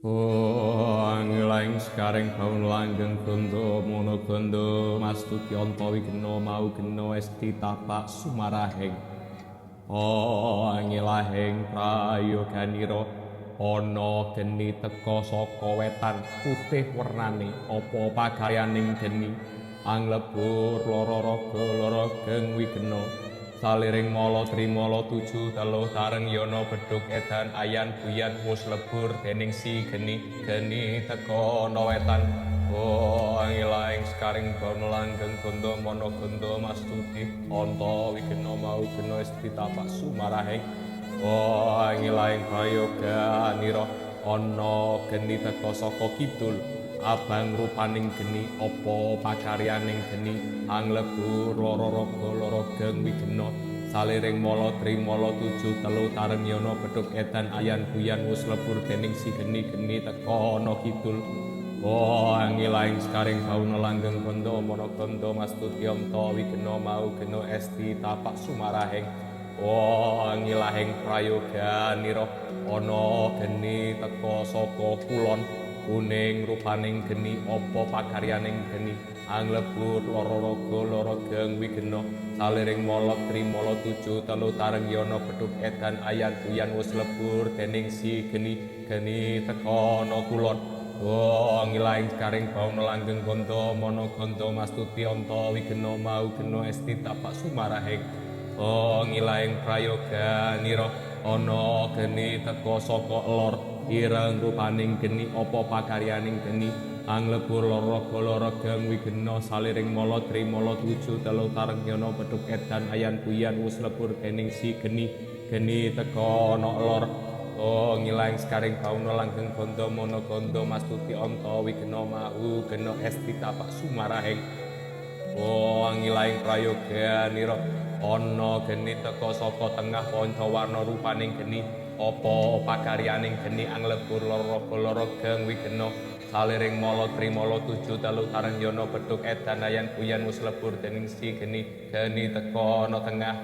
Anglaing sekaring baun langgeng ganda mono ganda mastuti anta wigena mau gena esti tapak sumarahing. Angilahing prayoganira ana geni teka saka wetan putih wernane apa pakaryaning geni anglebur lara raga lara geng wigena saliring mala trimala tuju telu tareng yana bedhug edan ayan buyan wus lebur dening si geni geni teka ana wetan. Angilaing sekaring bana langgeng ganda mana ganda mastuti anta wigena mau gena esti tapak sumarahing. Angilaing prayoganira ana geni teka saka kidul abang rupaning geni apa pakaryaning geni anglebur lara raga lara geng wigena saliring mala trimala tuju telu tareng yana bedhug edan ayan buyan wus lebur dening si geni geni teka ana kidul. Angilaing sekaring bauna langgeng ganda mana ganda mastuti anta wigena mau gena esti tapak sumarahing. Angilahing prayoganira ana geni teka saka kulon kuning rupaning geni apa pakaryaning geni anglebur lara raga lara geng wigena saliring mala trimala tuju telu tareng yana bedhug edan ayan buyan wus lebur dening si geni geni teka ana kulon. Angilaing sekaring bauna langgeng ganda mana ganda mastuti anta wigena mau gena esti tapak sumarahing. Ngilaing prayoganira ana geni teka saka elor ireng rupaning geni apa pakaryaning geni anglebur lara raga lara geng wigena saliring mala trimala tuju telu tareng yana bedhug edan ayan buyan wus lebur dening si geni geni teka ana elor. Ngilaing sekaring bauna langgeng ganda mana ganda mastuti anta wigena mau gena esti tapak sumarahing. Angilaing prayoganira ana geni teka saka tengah pancawarna rupaning geni apa pakaryaning geni anglebur lara raga lara geng wigena saliring mala trimala tuju telu tareng yana bedhug edan ayan buyan wus lebur dening si geni geni teka ana tengah.